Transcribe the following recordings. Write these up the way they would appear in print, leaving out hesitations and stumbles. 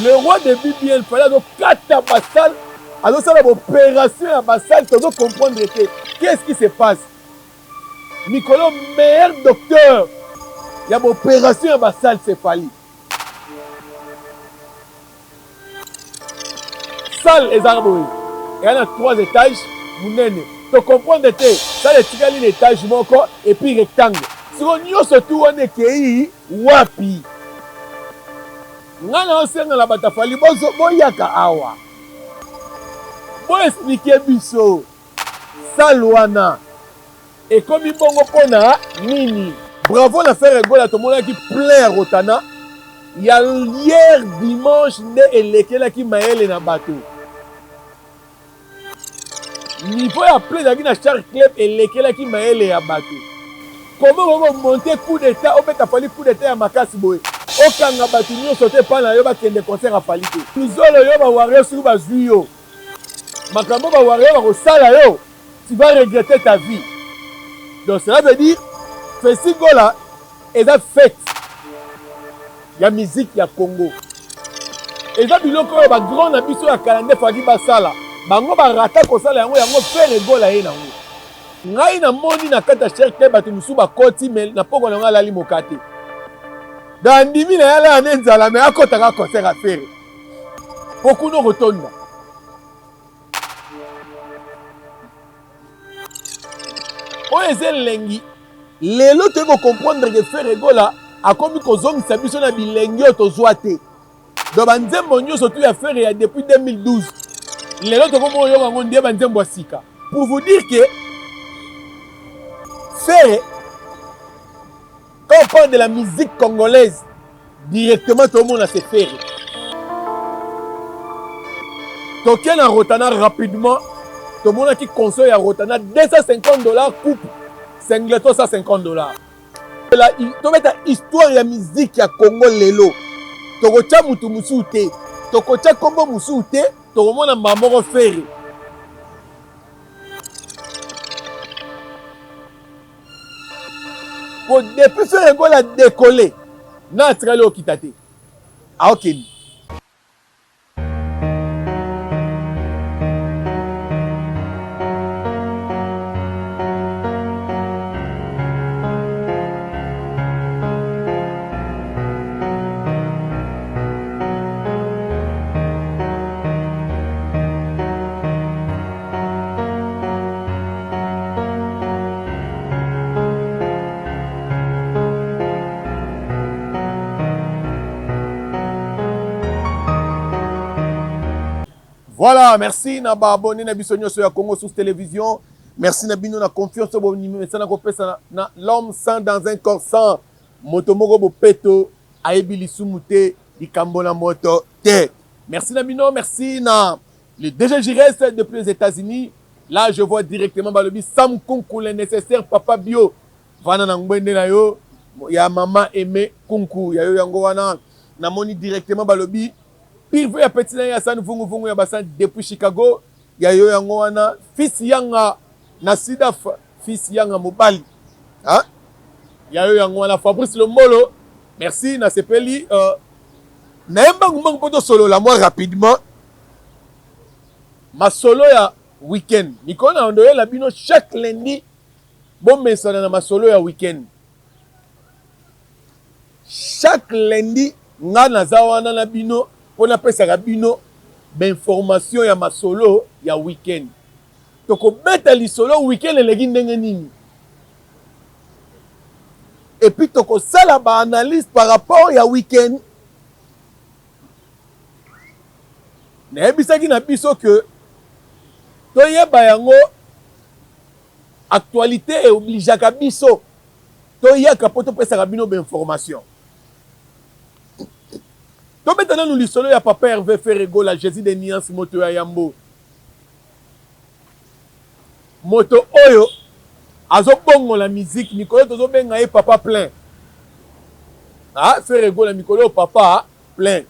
Le roi de BBL Fally azokata ba salle, azosala ba opération ya ba salle, tozo comprendre te. Qu'est-ce qui se passe? Mikolo meilleur docteur ya ba opération ya ba salle c'est Fally. Salle ezalaka boye, eya na 3 étages munene. To comprendre te, salle etikali na étage moko et puis rectangle. Siko nyonso tu wana ekei wapi? Nga naosenga na bato ya Fally bozo boyaka awa bo expliquer biso salle wana ekomi bongo pona nini? Bravo na Ferre Gola tomonaki plein ya Rotana ya hier dimanche nde elekelaki mayele na bato. Niveau ya plein ezalaki na Shark Club elekelaki mayele ya bato. Comment okoki ko monter coup d'etat obeta Fally coup d'etat ya makasi boye okanga bato nionso te epa na yo bakende concert ya Fally te. Luzolo yo ba warriors soki bazui yo makambo ba warriors bakosala yo tu vas regretter ta vie. Donc cela veut dire Festi Gola eza fete ya musique ya Congo. Eza biloko oyo ba grand na biso ya kala nde faki basala. Bango ba rata kosala yango, yango Ferre Gola ye nango. Ngai na moni na kati ya Shark bato mosusu bakoti mais na poko na ngai alali mokate. Donc andimi na ye alala ne nzala mais akotaka concert ya Ferre. Po kuna okotonda. Oyo eza elengi lelo toyei ko comprendre que Ferre Gola akomi kozongisa biso na bilengi oyo tozwa te. Donc ba nzembo nyonso tu ya Ferre ya depuis 2012 lelo tokomi oyoka yango nde ba nzembo ya sika. Pour vous dire que Ferre, quand on parle de la musique congolaise, directement tout le monde c'est Ferre. Toke na Rotana rapidement, tout le monde qui conseille à Rotana 250 $ coupe, singleton 150 $. Tobeta histoire ya musique ya Congo lelo. Tokotia mutu mususu te, tokotia kombo mususu te, tokomona mbala moko Ferre. Po depuis Ferre Gola décoller, na atikali okita te. Aokende. Voilà, merci na ba abonnés na biso nyoso ya Congo Source Télévision. Merci na bino na confiance bo mesana ko pesa na l'homme saint dans un corps saint. Moto moko bopeto ayebi lisumu te likambo na moto te. Merci na bino, merci na le DG Giresse depuis les États-Unis. Là, je vois directement balobi Sam Kunku le nécessaire papa bio. Vana na ngwende na yo ya mama Aimé Kunku ya yo yango wana namoni directement balobi Pirve ya petit na ye Hassan Vungu Vungu ya Basan depuis Chicago ya yo yango wana fils yanga na Sidaf fils yanga mobali hein? Ya yo yango wana Fabrice Lombolo merci nasepeli na ye mbangu mbangu mpo tosolola mwa rapidement masolo ya week-end mikolo na ndoyela bino chaque lundi bomesana na masolo ya week-end chaque lundi nga naza wana na bino mpo napesaka bino bainformation ya masolo ya week-end. Tokobeta lisolo week-end eleki ndenge nini et puis tokosala ba analyse par rapport ya week-end. Nayebisaki na biso que toyeba yango actualité eobligeaka biso toyaka mpo topesaka bino ba information. Tobeta nanu lisolo ya papa Hervé Ferre Gola, Jesus de nuance, moto ya yambo, moto oyo azobongola musique mikolo tozobenga ye papa plein. Ah, Ferre Gola mikolo oyo papa plein.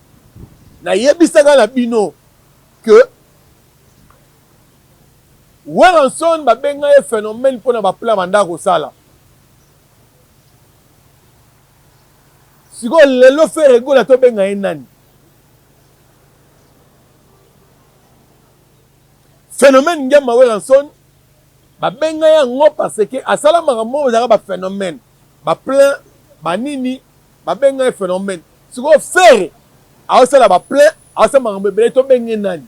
Nayebisaka na bino que Werrason babenga ye phénomène mpona ba plein banda kosala. Sikoyo lelo Ferre Gola tobenga ye nani? Phénomène Ngiama Werrason babenga yango parce que asala makambo oyo ezalaka ba phénomène, ba plein, ba nini, babenga ye phénomène. Sikoyo Ferre aosala ba plein, aosala makambo ebele, tobenge nani?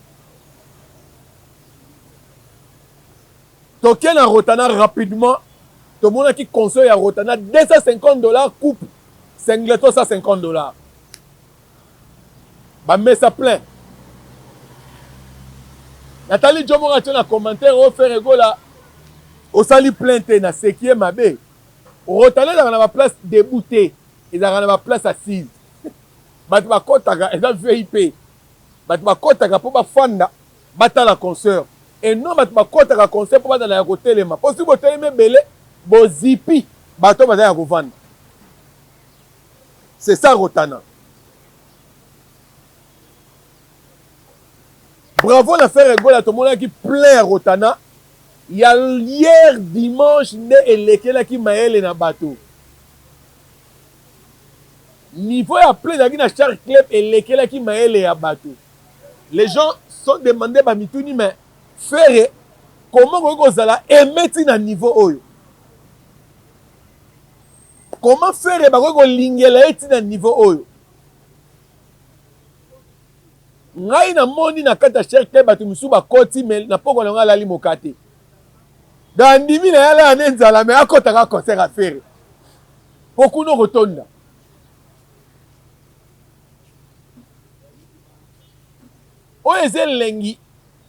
Toke na Rotana rapidement, tomonaki concert ya Rotana 250 $ coupe, singleton 150 $, bamesa plein. Natali jo moko atie na commentaire oyo: "Ferre Gola osali plein te." Naseki ye mabe. Rotana ezalaka na baplace debout te, ezalaka na baplace assise. Bato bakɔtaka, eza VIP. Bato bakɔtaka mpo bafanda batala concert et non bato bakɔtaka concert mpo bazala ya kotelema, mpo soki botelemi ebele, bozipi bato baza ya kovanda. C'est ça Rotana. Bravo na Ferre Gola. Tomonaki plein ya Rotana ya hier dimanche nde elekelaki mayele na bato. Niveau ya plein ezalaki na Shark Club elekelaki mayele ya bato. Les gens sont demandé, bamituni: "Mais Ferre, comment koki kozala emeti na niveau oyo? Comment Ferre bakoki kolingela ye ti na niveau oyo?" Ngai namoni na kati ya Shark Club bato mosusu bakoti, mais na poko na ngai alali moka te. Donc andimi na ye alala ne nzala, mais akɔtaka concert ya Ferre mpo kuna okotonda. Oyo eza elengi.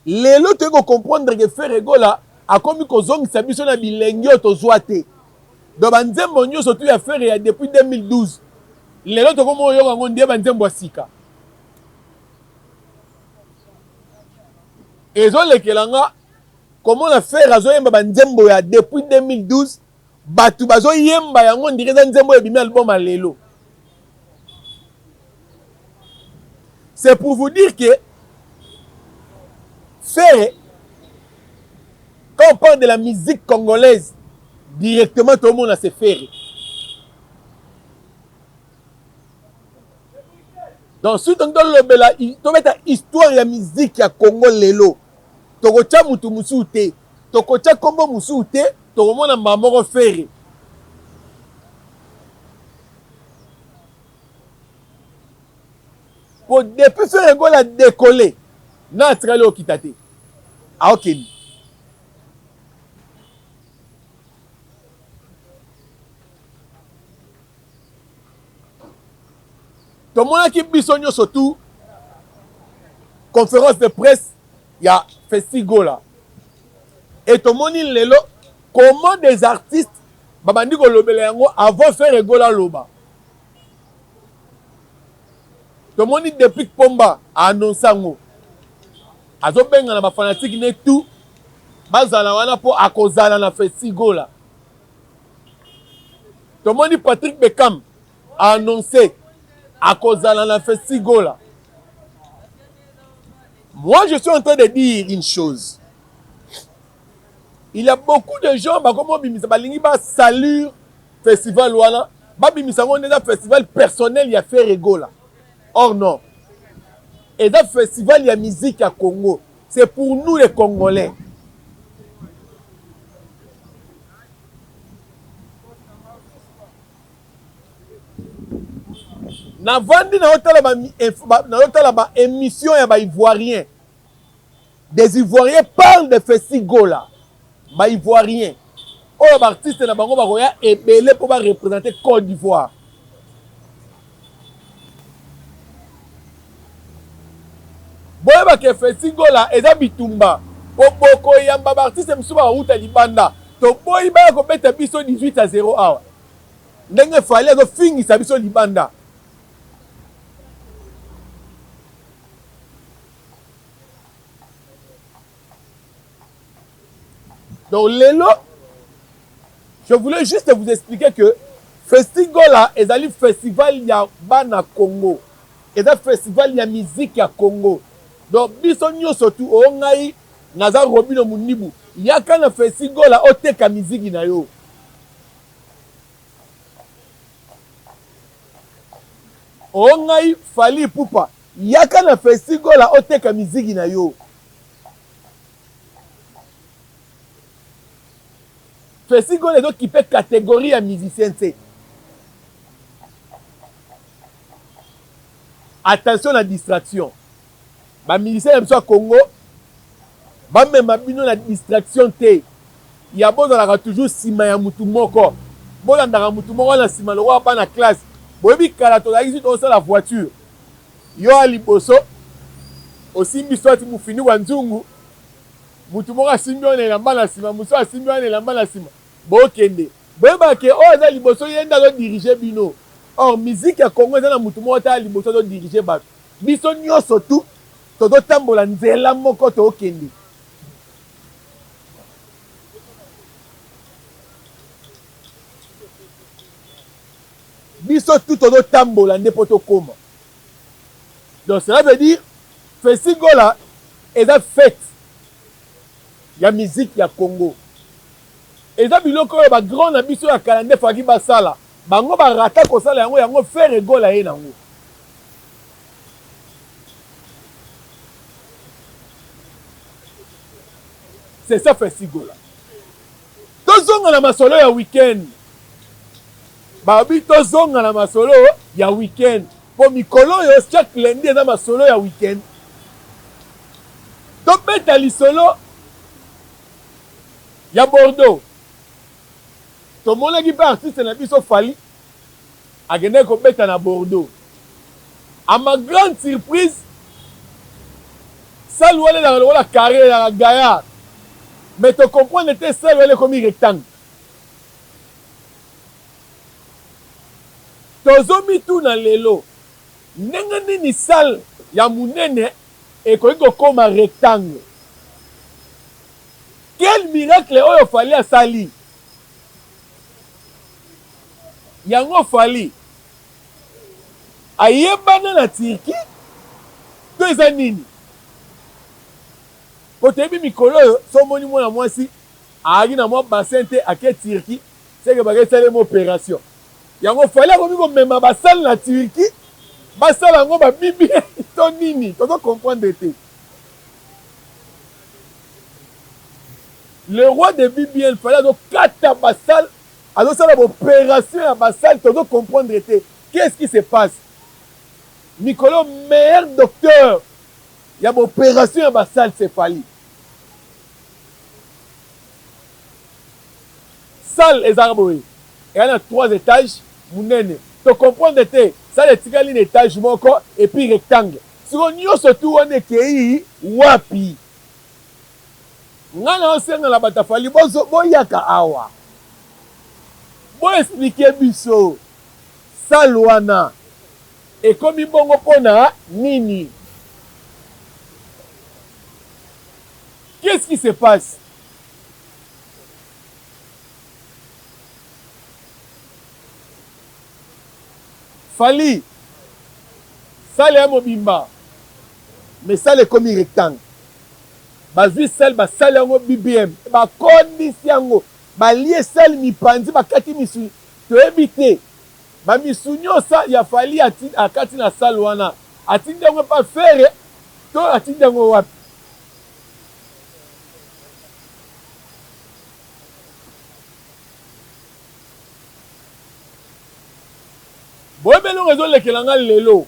Lelo toyei kocomprendre ke Ferre Gola akomi kozongisa biso na bilengi oyo tozwa te. Donc banzembo nyonso tu ya Ferre ya depuis 2012, lelo tokomi oyoka yango nde banzembo ya sika. Ezolekela nga komona Ferre azoyemba banzembo ya depuis 2012, bato bazoyemba yango ndire eza nzembo oyo ebimi album ya lelo. C'est pour vous dire que Ferre, quand on parle de la musique congolaise, directement tout le monde a c'est Ferre. Donc soki tongi tolobela, tobeta histoire ya musique ya Congo lelo, tokotya mutu mosusu te, tokotya nkombo mosusu te, tokomona mbala moko Ferre. Po depuis Ferre Gola décollé na atikali okita te, aokende. Tomonaki biso nyonso tu conférence de presse ya Festigola et tomoni lelo comment des artistes babandi kolobela yango avant Ferre Gola aloba. Tomoni depuis Pomba aannonce yango, azobenga na bafanatiques ne tout bazala wana mpo akozala na Festigola. Tomoni Patrick Beckham annoncé akozala na Festigola. Moi, je suis en train de dire une chose: il y a beaucoup de gens bakomi obimisa, balingi basalir festival wana, babimisa yango nde eza festival personnel ya Ferre Gola. Or non, eza festival ya musique ya Congo, c'est pour nous les Congolais. Navandi nazotala baémission ya baivoirien. Des Ivoiriens parlent de Festigola. Baivoirien oyo, baartiste na bango bakoya ebele mpo bareprésente Côte d'Ivoire. Boyebaka Festigola eza bitumba po bokoyamba baartiste mosusu bakauta libanda. Toboyi baya kobeta biso 18-0 awa, ndenge Fally azofingisa biso libanda. Donc lelo, je voulais juste vous expliquer que Festigola ezali festival ya bana Congo, eza festival ya musique ya Congo. Donc biso nyonso tu, oyo ngai naza Robino Mundibu, yaka na Festigola oteka miziki na yo. Oyo ngai Fally Ipupa, yaka na Festigola oteka miziki na yo. Festigola ezo kipe categorie ya musicien tse. Attention na distraction. Ba musiciens na biso ya Congo ba mema bino na distraction te. Ya bozalaka toujours sima ya mutu moko. Bolandaka mutu moko na sima lokola bana classe. Boyebi kala tozalaki soki tozosala voiture. Yo ya liboso osimbi soit mufiniku ya nzungu, mutu moko asimbi yo na elamba na sima, mosusu asimbi yo na elamba na sima. Bokende. Boyebaka ke oyo aza liboso ye nde azo diriger bino. Or musique ya Congo eza na mutu moko te aya liboso azo diriger batu. Biso nioso tout tozo tambola nzela moko tokende. Biso tout tozo tambola nde po tokoma. Donc cela veut dire Festi Gola eza fete ya musique ya Congo. Eza biloko oyo ba grand na biso ya kala nde fallaki basala. Bango ba rata kosala yango, yango Ferre Gola aye nango. C'est ça Festi Gola. Tozonga na masolo ya week-end. Balobi tozonga na masolo ya week-end. Po mikolo oyo chaque lundi eza masolo ya week-end. Tobeta lisolo ya Bordeaux. Tomonaki pe artiste na biso Fally akendaki kobeta na Bordeaux. A ma grande surprise, salle wana ezalaka lokola carre, ezalaka gaillard. Mais to comprendre te salle wana ekomi rectangle. Tozo mituna lelo ndenge nini salle ya munene ekoki kokoma rectangle? Quel miracle oyo Fally asali? Yango Fally ayebana na Turquie to eza nini? Po toyebi mikolo oyo soki omoni mwana mwasi ayaki na mwa bassin te ake Turquie seke bake sala ye mwa operation. Yango Fally akomi komema ba salle na Turquie basala yango ba BBL to nini? Tozo comprendre te. Le roi de BBL Fally azo kata ba salle, azo sala ba operation ya ba salle tozo comprendre te. Qu'est-ce qui se passe? Mikolo meilleur docteur ya ba operation ya ba salle c'est Fally. Salle ezalaka boye, eya na 3 étages munene. To comprendre te, salle etikali na étage moko et puis rectangle. Sikoyo nioso tout wana ekeyi wapi? Nga nazo senga na bato ya Fally bozo boyaka awa bo expliquer biso salle wana ekomi bongo pona nini? Qu'est-ce qui se passe? Fally salle ya mobimba mais salle ekomi rectangle. Bazui salle basali yango BBM bakondisi yango balie salle mipanzi bakati misuni toyebi te ba misuni oyo ya Fally akati na salle wana atindi yango epa Ferre to atindi yango wapi? Boyebi eloko ezolekela ngai lelo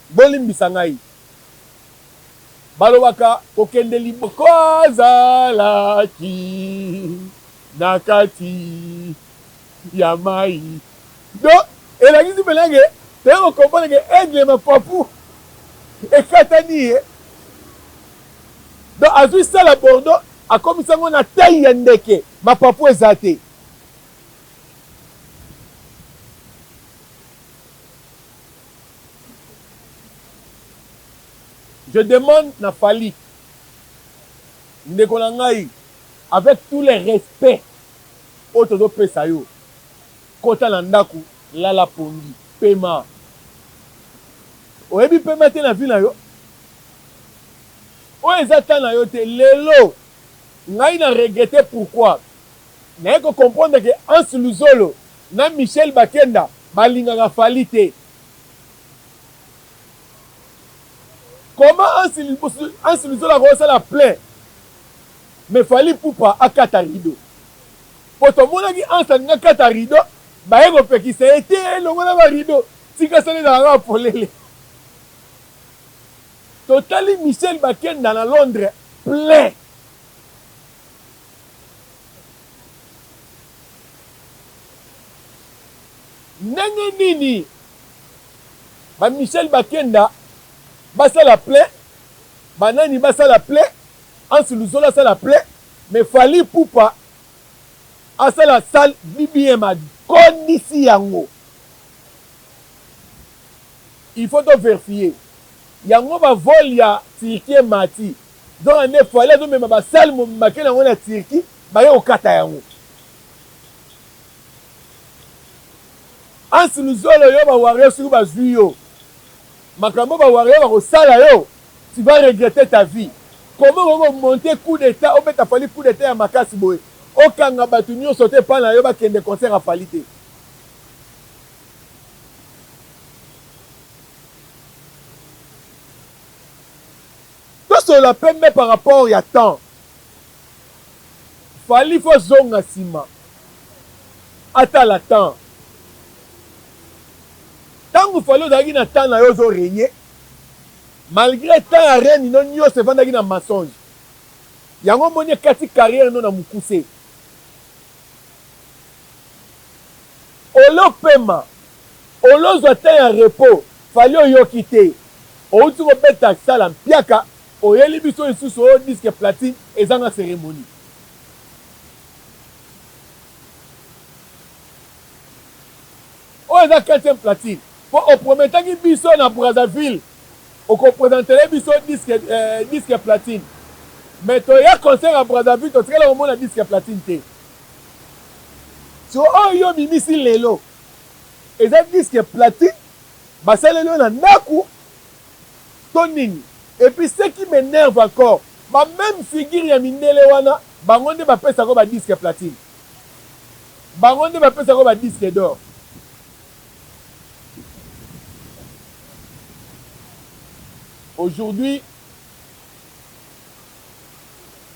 bolimbisa ngai. Balobaka kokende liboko azalaki na kati ya mayi donc elakisi pena ke toye ko comprendre ke aigle mapapu ekatani ye donc azui salle ya Bordeaux akomisi yango na taille ya ndeke mapapu eza te. Je demande na Fally ndeko na ngai avec tout le respect oyo tozo pesa yo kota na ndaku lala pongi pema oyebi pema te na vie na yo oyo eza temps na yo te lelo ngai na regrette pourquoi naye ko comprendre que Hans Luzolo na Michel Bakenda balingaka Fally te. Comment Hans Luzolo akoki kosala plein mais Fally Ipupa akata rideau? Po tomonaki Hans alingi akata rideau, baye kopekisa ye te longola ba rideau, tika salle ezala kaka polele. Totali Michel Bakenda na Londres plein. Ndenge nini ba Michel Bakenda basala plein, ba nani basala plein, Hans Luzolo asala plein, mais Fally Ipupa asala salle BBM akondisi yango. Il faut to verifier yango ba vol ya Turquie emati nzoka nde Fally azo mema ba salle mobimba ake nango na Turquie baye kokata yango. Hans Luzolo yo ba warrior soki bazui yo makambo ba warrior bakosala yo tu vas regretter ta vie. Comment okoki ko monter coup d'etat obeta Fally coup d'etat ya makasi boye okanga batu nionso te epa na yo bakende concert ya Fally te. Tosolola pembe par rapport ya temps. Fally faut azonga sima atala temps. Tangu Fally ozalaki na temps na yo ozo regner malgre temps ya règne no nioso efandaki na mensonge. Yango omoni ekati carrière no na mukuse. Olo pema, olo zwa temps ya repos, Fally oyoki te, owuti ko beta sala mpiaka, oyeli biso lisusu oh disque platine ezanga ceremonie. Oyo eza quantième platine? Po o prometaki biso na Brazzaville oko presentele biso disque disque platine mais toya concert ya Brazzaville totikala komona disque platine te. Sikoyo oyo yo obimisi lelo eza disque platine basaleli yo na ndaku to nini? Et puis ce qui m'enerve encore ba meme figure ya mindele wana bango nde bapesaka yo ba disque platine bango nde bapesaka yo ba disque d'or. Aujourd'hui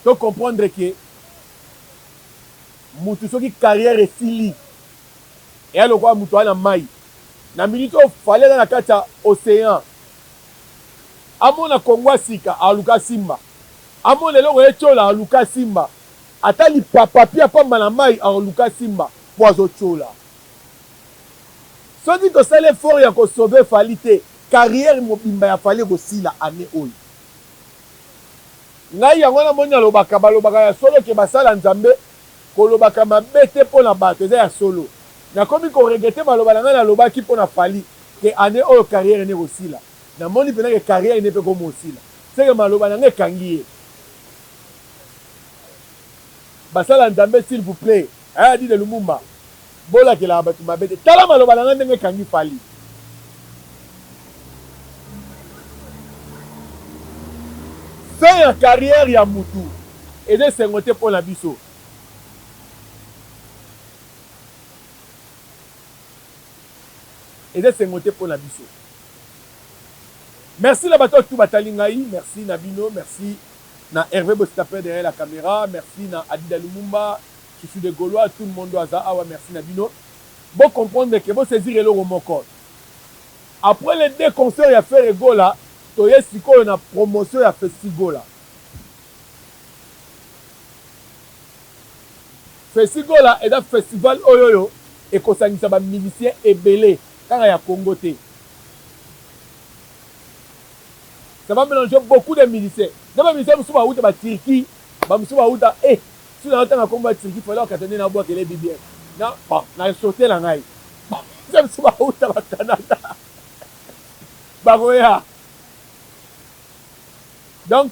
to comprendre que Mutu soki carrière esili eya lokola mutu aza na mayi na minute oyo Fally aza na kati ya ocean amona Congo ya sika aluka asimba amona eloko etiola aluka asimba ata lipapapi ya pamba na mayi aluka asimba po azo tiola soki tosali effort ya ko sauver Fally te carrière mobimba ya Fally ekosila annee oyo. Ngai yango wana moni nalobaka balobaka ya solo ke basala nzambe kolobaka mabe te pona batu eza ya solo nakomi ko regrette maloba na ngai nalobaki pona Fally ke annee oyo carrière ne ekosila namoni pena ke carrière ne pe ekomi osila seke maloba na ngai ekangi ye basala nzambe s'il vous plait eh dide lumumba bolakelaka batu mabe te tala maloba na ngai ndenge ekangi Fally. Fin ya carrière ya mutu eza esengo te pona biso. Eza esengo te pona biso. Merci na bato tout batali ngai, merci na bino, merci na Hervé Bositapin derrière la camera, merci na Adida Lumumba, Chouchou de Gaulois, tout le monde aza awa, merci na bino. Bo comprendre que bo saisir eloko moko. Après les deux concerts ya Ferre Gola, toye sikoyo na promotion ya Festigola. Festigola eza festival oyo oyo ekosangisa ba musiciens ebele kaka ya Congo te. Ça va mélanger beaucoup de musiciens. Na ba musiciens mosusu bawuta ba Turquie, ba mosusu bawuta eh soki nazotanga kombo ya Turquie fallait okata nde nabwakela ye BBM. Na bon na sauter na ngai. Ba musiciens mosusu bawuta ba Canada bakoya. Donc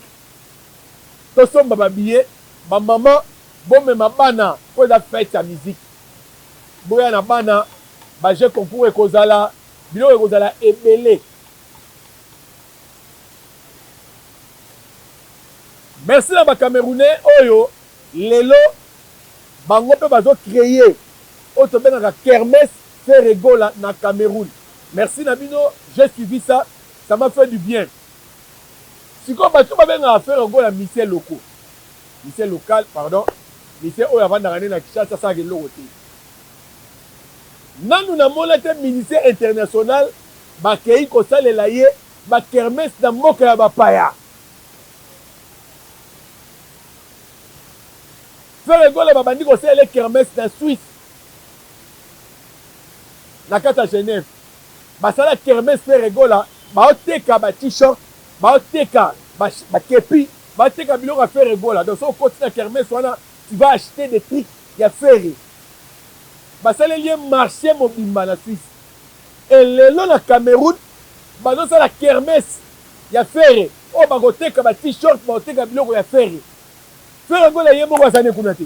tosomba ba billets, ba mamans bomema bana po eza fete ya musique. Boya na bana, ba jeux concours ekozala, biloko ekozala ebele. Merci na ba camerounais oyo lelo bango pe bazo creer oyo tobengaka kermesse Ferre Gola na Cameroun. Merci na bino, j'ai suivi ça, ça m'a fait du bien. Sikoyo bato babengaka Ferre Gola musicien locaux, musicien local pardon. Musicien oyo avandaka nde na Kinshasa asalaka eloko te. Nanu namona te musicien international bakeyi kosalela ye ba kermesse na mboka ya bapaya. Ferre Gola babandi kosalela ye kermesse na Suisse, na kati ya Genève. Basala kermesse Ferre Gola, baoteka ba t-shirt, baoteka ba kepi, baoteka biloko ya Ferre Gola. Donc soki okoti na kermesse wana, tu vas acheter des trucs ya Ferre. Basaleli ye marche mobimba na Suisse. Et lelo na Cameroun bazosala kermesse ya Ferre oyo bakoteka ba t-shirt, bakoteka biloko ya Ferre. Ferre Gola ye moko aza ne kuna te.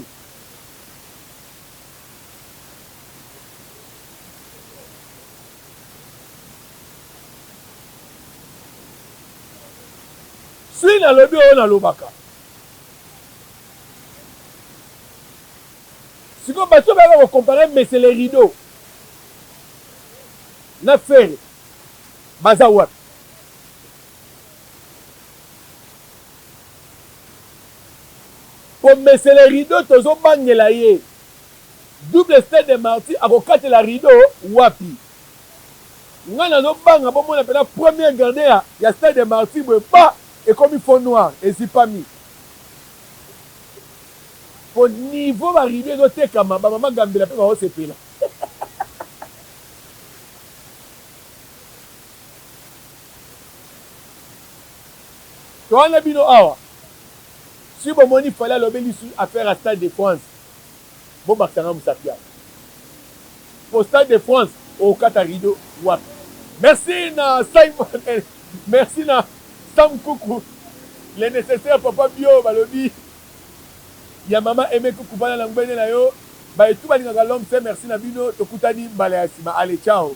Soki nalobi oyo nalobaka. Sikoyo bato oyo bayaka ko comparer Monsieur le rideau na Ferre baza wapi? Po Monsieur le rideau tozo bangela ye double stade de martyr akokatela rideau wapi? Nga nazo banga bomona pena première gardien ya, ya stade de martyr boye ba ekomi fond noir ezipami. Po niveau ba rideaux ezo tekama ba mama gambela pe bao sepela. Toa na bino awa si bomoni Fally alobeli lisusu affaire ya stade de France bobakisa nga musapi awa po stade de France okokata rideau wapi? Merci na Simon merci na Sam Kuku le necessaire papa bio balobi ya mama Aime Kuku bana na ngbende na yo baye tout balingaka l'homme saint merci na bino tokutani mbala ya sima allez ciao.